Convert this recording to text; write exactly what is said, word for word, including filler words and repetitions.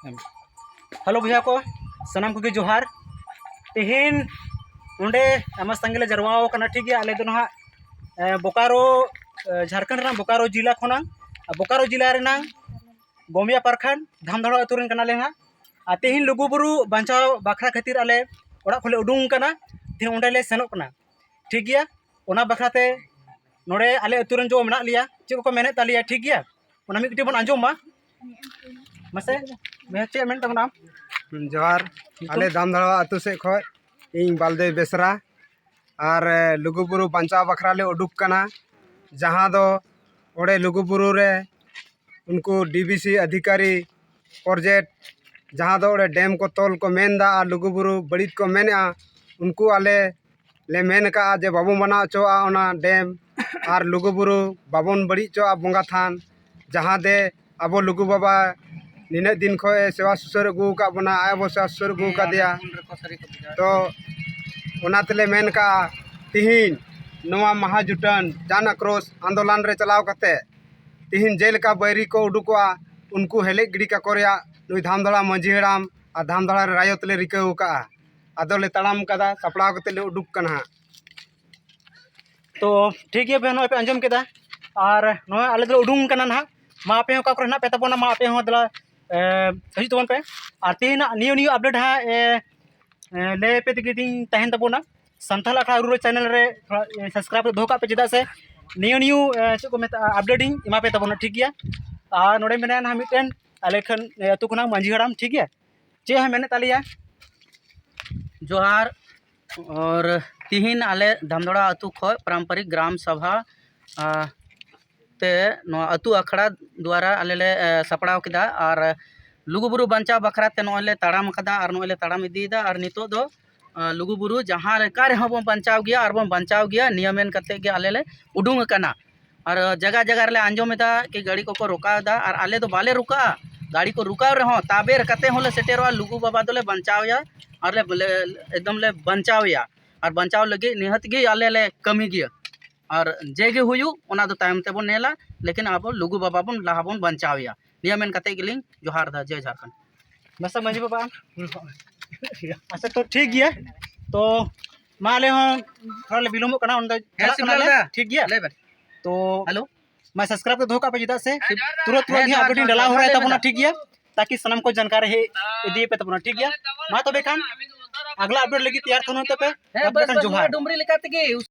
Hello ᱵᱚᱭᱦᱟ ᱠᱚ, ᱥᱟᱱᱟᱢ ᱠᱚᱜᱮ ᱡᱚᱦᱟᱨ᱾ ᱛᱮᱦᱮᱧ ᱱᱚᱰᱮ ᱟᱭᱢᱟ ᱥᱟᱸᱜᱮ ᱞᱮ ᱡᱟᱨᱣᱟ ᱟᱠᱟᱱᱟ, ᱴᱷᱤᱠ ᱜᱮᱭᱟ᱾ ᱟᱞᱮ ᱫᱚ ᱱᱟᱦᱟᱜ ᱮ, ᱵᱳᱠᱟᱨᱳ, ᱮ, ᱡᱷᱟᱲᱠᱷᱚᱸᱰ ᱨᱮᱱᱟᱜ ᱵᱳᱠᱟᱨᱳ ᱡᱮᱞᱟ ᱠᱷᱚᱱᱟᱝ, ᱵᱳᱠᱟᱨᱳ ᱡᱮᱞᱟ ᱨᱮᱱᱟᱝ ᱜᱚᱢᱤᱭᱟ ᱯᱨᱚᱠᱷᱚᱸᱰ ᱫᱷᱟᱢᱫᱟᱲᱟ ᱟᱹᱛᱩ ᱨᱮᱱ ᱠᱟᱱᱟᱞᱮ ᱦᱟᱸᱜ᱾ ᱟᱨ ᱛᱮᱦᱮᱧ ᱞᱩᱜᱩᱵᱩᱨᱩ ᱵᱟᱧᱪᱟᱣ ᱵᱟᱠᱷᱨᱟ ᱠᱷᱟᱹᱛᱤᱨ ᱟᱞᱮ ᱚᱲᱟᱜ ᱠᱷᱚᱱ ᱞᱮ ᱩᱰᱩᱝ ᱟᱠᱟᱱᱟ᱾ ᱛᱮᱦᱮᱧ ᱚᱸᱰᱮ ᱞᱮ ᱥᱮᱱᱚᱜ ᱠᱟᱱᱟ, ᱴᱷᱤᱠ ᱜᱮᱭᱟ᱾ ᱚᱱᱟ ᱵᱟᱠᱷᱨᱟ ᱛᱮ ᱱᱚᱰᱮ ᱟᱞᱮ ᱟᱹᱛᱩ ᱨᱮᱱ ᱡᱚ ᱢᱮᱱᱟᱜ ᱞᱮᱭᱟ, ᱪᱮᱫ ᱠᱚᱠᱚ ᱢᱮᱱᱮᱫ ᱛᱟᱞᱮᱭᱟ, ᱴᱷᱤᱠ ᱜᱮᱭᱟ᱾ ᱚᱱᱟ ᱢᱤᱫ ᱠᱟᱹᱴᱤᱡ ᱵᱚᱱ ᱟᱸᱡᱚᱢ ᱢᱟ᱾ ᱢᱟᱥᱮ ᱵᱚᱭᱦᱟ, ᱪᱮᱫ ᱢᱮᱱ ᱛᱟᱵᱚᱱᱟ ᱟᱢ? ᱡᱚᱦᱟᱨ᱾ ᱧᱩᱛᱩᱢ? ᱟᱞᱮ ᱫᱷᱟᱢᱫᱟᱲᱟ ᱟᱹᱛᱩ ᱥᱮᱫ ᱠᱷᱚᱱ ᱤᱧ ᱵᱟᱞᱫᱮᱵ ᱵᱮᱥᱨᱟ᱾ ᱟᱨ ᱮ, ᱞᱩᱜᱩᱵᱩᱨᱩ ᱵᱟᱧᱪᱟᱣ ᱵᱟᱠᱷᱨᱟ ᱞᱮ ᱩᱰᱩᱠ ᱠᱟᱱᱟ, ᱡᱟᱦᱟᱸ ᱫᱚ ᱚᱸᱰᱮ ᱞᱩᱜᱩᱵᱩᱨᱩ ᱨᱮ ᱩᱱᱠᱩ ᱰᱤ ᱵᱤ ᱥᱤ ᱚᱫᱷᱤᱠᱟᱨᱤ ᱯᱨᱚᱡᱮᱠᱴ, ᱡᱟᱦᱟᱸ ᱫᱚ ᱚᱸᱰᱮ ᱰᱮᱢ ᱠᱚ ᱛᱚᱞ ᱠᱚ ᱢᱮᱱᱫᱟ ᱟᱨ ᱞᱩᱜᱩᱵᱩᱨᱩ ᱵᱟᱹᱲᱤᱡ ᱠᱚ ᱢᱮᱱᱮᱫᱼᱟ, ᱩᱱᱠᱩ ᱟᱞᱮ ᱞᱮ ᱢᱮᱱ ᱟᱠᱟᱫᱼᱟ ᱡᱮ ᱵᱟᱵᱚᱱ ᱵᱮᱱᱟᱣ ᱦᱚᱪᱚᱣᱟᱜᱼᱟ ᱚᱱᱟ ᱰᱮᱢ, ᱟᱨ ᱞᱩᱜᱩᱵᱩᱨᱩ ᱵᱟᱵᱚᱱ ᱵᱟᱹᱲᱤᱡ ᱦᱚᱪᱚᱣᱟᱜᱼᱟ ᱵᱚᱸᱜᱟ ᱛᱷᱟᱱ, ᱡᱟᱦᱟᱸ ᱫᱮ ᱟᱵᱚ ᱞᱩᱜᱩ ᱵᱟᱵᱟ ᱱᱤᱱᱟᱹᱜ ᱫᱤᱱ ᱠᱷᱚᱱ ᱮ ᱥᱮᱵᱟ ᱥᱩᱥᱟᱹᱨ ᱟᱹᱜᱩ ᱟᱠᱟᱫ ᱵᱚᱱᱟ, ᱟᱡ ᱟᱵᱚ ᱥᱮᱵᱟ ᱥᱩᱥᱟᱹᱨ ᱟᱹᱜᱩ ᱟᱠᱟᱫᱮᱭᱟ᱾ ᱛᱚ ᱚᱱᱟ ᱛᱮᱞᱮ ᱢᱮᱱ ᱠᱟᱜᱼᱟ, ᱛᱤᱦᱤᱧ ᱱᱚᱣᱟ ᱢᱟᱦᱟ ᱡᱩᱴᱟᱹᱱ ᱡᱟᱱ ᱟᱠᱨᱳᱥ ᱟᱱᱫᱳᱞᱚᱱ ᱨᱮ ᱪᱟᱞᱟᱣ ᱠᱟᱛᱮ ᱛᱤᱦᱤᱧ ᱡᱮᱞᱮᱠᱟ ᱵᱟᱹᱭᱨᱤ ᱠᱚ ᱩᱰᱩᱠᱚᱜᱼᱟ, ᱩᱱᱠᱩ ᱦᱮᱞᱮᱡ ᱜᱤᱰᱤ ᱠᱟᱠᱚ ᱨᱮᱭᱟᱜ ᱱᱩᱭ ᱫᱷᱟᱢᱫᱟᱲᱟ ᱢᱟᱹᱡᱷᱤ ᱦᱟᱲᱟᱢ ᱟᱨ ᱫᱷᱟᱢᱫᱟᱲᱟ ᱨᱮ ᱨᱟᱭᱚᱛ ᱞᱮ ᱨᱤᱠᱟᱹ ᱟᱠᱟᱫᱼᱟ᱾ ᱟᱫᱚ ᱞᱮ ᱛᱟᱲᱟᱢ ᱠᱟᱫᱟ, ᱥᱟᱯᱲᱟᱣ ᱠᱟᱛᱮ ᱞᱮ ᱩᱰᱩᱠ ᱠᱟᱱᱟ ᱦᱟᱸᱜ᱾ ᱛᱚ ᱴᱷᱤᱠ ᱜᱮᱭᱟ ᱵᱚᱭᱦᱟ, ᱱᱚᱜᱼᱚᱭ ᱯᱮ ᱟᱸᱡᱚᱢ ᱠᱮᱫᱟ᱾ ᱟᱨ ᱱᱚᱣᱟ ᱟᱞᱮ ᱫᱚᱞᱮ ᱩᱰᱩᱝ ᱠᱟᱱᱟ ᱱᱟᱦᱟᱜ᱾ ᱢᱟ ᱟᱯᱮ ᱦᱚᱸ ᱚᱠᱟ ᱠᱚᱨᱮ ᱦᱮᱱᱟᱜ ᱯᱮ ᱛᱟᱵᱚᱱᱟ, ᱢᱟ ᱟᱯᱮ ᱦᱚᱸ ᱫᱮᱞᱟ, ᱮ, ᱦᱤᱡᱩᱜ ᱛᱟᱵᱚᱱ ᱯᱮ᱾ ᱟᱨ ᱛᱮᱦᱮᱧᱟᱜ ᱱᱤᱭᱩ ᱱᱤᱭᱩ ᱟᱯᱰᱮᱴ ᱦᱟᱸᱜ, ᱮ, ᱮ, ᱞᱟᱹᱭ ᱟᱯᱮ ᱛᱮᱜᱮ ᱫᱤᱧ ᱛᱟᱦᱮᱱ ᱛᱟᱵᱚᱱᱟ᱾ ᱥᱟᱱᱛᱟᱲ ᱟᱠᱷᱲᱟ ᱨᱩᱨᱟᱞ ᱪᱮᱱᱮᱞ ᱨᱮ ᱛᱷᱚᱲᱟ, ᱮ, ᱥᱟᱵᱥᱠᱨᱟᱭᱤᱵ ᱫᱚᱦᱚ ᱠᱟᱜ ᱯᱮ, ᱪᱮᱫᱟᱜ ᱥᱮ ᱱᱤᱭᱩ ᱱᱤᱭᱩ, ᱮ, ᱪᱮᱫ ᱠᱚ ᱢᱮᱛᱟᱜᱼᱟ, ᱟᱯᱰᱮᱴ ᱤᱧ ᱮᱢᱟ ᱯᱮ ᱛᱟᱵᱚᱱᱟ, ᱴᱷᱤᱠ ᱜᱮᱭᱟ᱾ ᱟᱨ ᱱᱚᱰᱮ ᱢᱮᱱᱟᱭᱟ ᱱᱟᱦᱟᱜ ᱢᱤᱫᱴᱮᱱ ᱟᱞᱮ ᱠᱷᱚᱱ, ᱮ, ᱟᱹᱛᱩ ᱠᱷᱚᱱᱟᱜ ᱢᱟᱹᱡᱷᱤ ᱦᱟᱲᱟᱢ, ᱴᱷᱤᱠ ᱜᱮᱭᱟ᱾ ᱪᱮᱫ ᱦᱚᱸ ᱢᱮᱱᱮᱫ ᱛᱟᱞᱮᱭᱟ? ᱡᱚᱦᱟᱨ᱾ ᱟᱨ ᱛᱤᱦᱤᱧ ᱟᱞᱮ ᱫᱷᱟᱢᱫᱚᱲᱟ ᱟᱹᱛᱩ ᱠᱷᱚᱱ ᱯᱟᱨᱟᱢᱯᱟᱨᱤᱠ ᱜᱨᱟᱢ ᱥᱟᱵᱷᱟ, ᱟ, ᱛᱮ ᱱᱚᱣᱟ ᱟᱹᱛᱩ ᱟᱠᱷᱲᱟ ᱫᱩᱣᱟᱨᱟ ᱟᱞᱮ ᱞᱮ, ᱮ, ᱥᱟᱯᱲᱟᱣ ᱠᱮᱫᱟ᱾ ᱟᱨ ᱞᱩᱜᱩᱵᱩᱨᱩ ᱵᱟᱧᱪᱟᱣ ᱵᱟᱠᱷᱨᱟ ᱛᱮ ᱱᱚᱜᱼᱚᱭ ᱞᱮ ᱛᱟᱲᱟᱢ ᱟᱠᱟᱫᱟ ᱟᱨ ᱱᱚᱜᱼᱚᱭ ᱞᱮ ᱛᱟᱲᱟᱢ ᱤᱫᱤᱭᱮᱫᱟ᱾ ᱟᱨ ᱱᱤᱛᱚᱜ ᱫᱚ, ᱟ, ᱞᱩᱜᱩᱵᱩᱨᱩ ᱡᱟᱦᱟᱸ ᱞᱮᱠᱟ ᱨᱮᱦᱚᱸ ᱵᱚᱱ ᱵᱟᱧᱪᱟᱣ ᱜᱮᱭᱟ ᱟᱨ ᱵᱚᱱ ᱵᱟᱧᱪᱟᱣ ᱜᱮᱭᱟ, ᱱᱤᱭᱟᱹ ᱢᱮᱱ ᱠᱟᱛᱮ ᱜᱮ ᱟᱞᱮ ᱞᱮ ᱩᱰᱩᱝ ᱟᱠᱟᱱᱟ᱾ ᱟᱨ ᱡᱟᱭᱜᱟ ᱡᱟᱭᱜᱟ ᱨᱮᱞᱮ ᱟᱸᱡᱚᱢ ᱮᱫᱟ ᱠᱤ ᱜᱟᱹᱰᱤ ᱠᱚᱠᱚ ᱨᱚᱠᱟᱣ ᱮᱫᱟ, ᱟᱨ ᱟᱞᱮ ᱫᱚ ᱵᱟᱞᱮ ᱨᱚᱠᱟᱜᱼᱟ᱾ ᱜᱟᱹᱰᱤ ᱠᱚ ᱨᱚᱠᱟᱣ ᱨᱮᱦᱚᱸ ᱛᱟᱵᱮᱨ ᱠᱟᱛᱮ ᱦᱚᱸᱞᱮ ᱥᱮᱴᱮᱨᱚᱜᱼᱟ, ᱞᱩᱜᱩ ᱵᱟᱵᱟ ᱫᱚᱞᱮ ᱵᱟᱧᱪᱟᱣᱮᱭᱟ, ᱟᱨ ᱞᱮ, ᱞᱮ, ᱮᱠᱫᱚᱢ ᱞᱮ ᱵᱟᱧᱪᱟᱣᱮᱭᱟ᱾ ᱟᱨ ᱵᱟᱧᱪᱟᱣ ᱞᱟᱹᱜᱤᱫ ᱱᱤᱦᱟᱹᱛ ᱜᱮ ᱟᱞᱮ ᱞᱮ ᱠᱟᱹᱢᱤ ᱜᱮᱭᱟ᱾ ᱟᱨ ᱡᱮ ᱜᱮ ᱦᱩᱭᱩᱜ, ᱚᱱᱟ ᱫᱚ ᱛᱟᱭᱚᱢ ᱛᱮᱵᱚᱱ ᱧᱮᱞᱟ, ᱞᱮᱠᱤᱱ ᱟᱵᱚ ᱞᱩᱜᱩ ᱵᱟᱵᱟ ᱵᱚᱱ ᱞᱟᱦᱟ ᱵᱚᱱ ᱵᱟᱧᱪᱟᱣᱮᱭᱟ᱾ ᱱᱤᱭᱟᱹ ᱢᱮᱱ ᱠᱟᱛᱮ ᱜᱮᱞᱤᱧ ᱡᱚᱦᱟᱨ ᱮᱫᱟ᱾ ᱡᱚᱭ ᱡᱷᱟᱨᱠᱷᱚᱸᱰ᱾ ᱢᱟᱥᱮ ᱢᱟᱹᱡᱷᱤ ᱵᱟᱵᱟ ᱟᱢ᱾ ᱟᱪᱪᱷᱟ, ᱛᱚ ᱴᱷᱤᱠ ᱜᱮᱭᱟ᱾ ᱛᱚ ᱢᱟ ᱟᱞᱮ ᱦᱚᱸ ᱛᱷᱚᱲᱟ ᱞᱮ ᱵᱤᱞᱚᱢᱚᱜ ᱠᱟᱱᱟ, ᱚᱸᱰᱮ ᱦᱮᱸ, ᱪᱟᱞᱟᱜ ᱥᱤᱵᱞᱟ ᱠᱟᱱᱟᱞᱮ᱾ ᱫᱟ᱾ ᱴᱷᱤᱠ ᱜᱮᱭᱟ᱾ ᱞᱟᱹᱭ ᱵᱮᱱ᱾ ᱛᱚ ᱦᱮᱞᱳ᱾ ᱢᱟ subscribe ᱛᱮ ᱫᱚᱦᱚ ᱠᱟᱜ ᱯᱮ, ᱪᱮᱫᱟᱜ ᱥᱮ ᱛᱩᱨᱟᱹᱛ ᱛᱩᱨᱟᱹᱛ ᱦᱮᱸ, ᱜᱮ ᱦᱟᱸᱜ ᱡᱚᱦᱟᱨ, update ᱤᱧ ᱡᱚᱦᱟᱨ, ᱰᱟᱞᱟᱣ ᱡᱚᱦᱟᱨ, ᱦᱚᱨᱟᱭ ᱞᱟᱹᱭ ᱛᱟᱵᱚᱱᱟ᱾ ᱵᱮᱱ᱾ ᱴᱷᱤᱠ ᱜᱮᱭᱟ, ᱛᱟᱠᱤ ᱥᱟᱱᱟᱢ ᱠᱚ ᱡᱟᱱᱠᱟᱨᱤ ᱦᱮᱡ ᱤᱫᱤᱭᱟᱯᱮ ᱛᱟᱵᱚᱱᱟ᱾ ᱴᱷᱤᱠ ᱜᱮᱭᱟ, ᱢᱟ ᱛᱚᱵᱮ ᱠᱷᱟᱱ ᱟᱜᱽᱞᱟ update ᱞᱟᱹᱜᱤᱫ ᱛᱮᱭᱟᱨ ᱛᱟᱦᱮᱱ ᱛᱟᱯᱮ᱾ ᱦᱮᱸ, ᱢᱟ ᱛᱚᱵᱮ ᱵᱟᱥ, ᱠᱷᱟᱱ ᱡᱚᱦᱟᱨ᱾ ᱰᱩᱢᱨᱤ ᱞᱮᱠᱟ ᱛᱮᱜᱮ᱾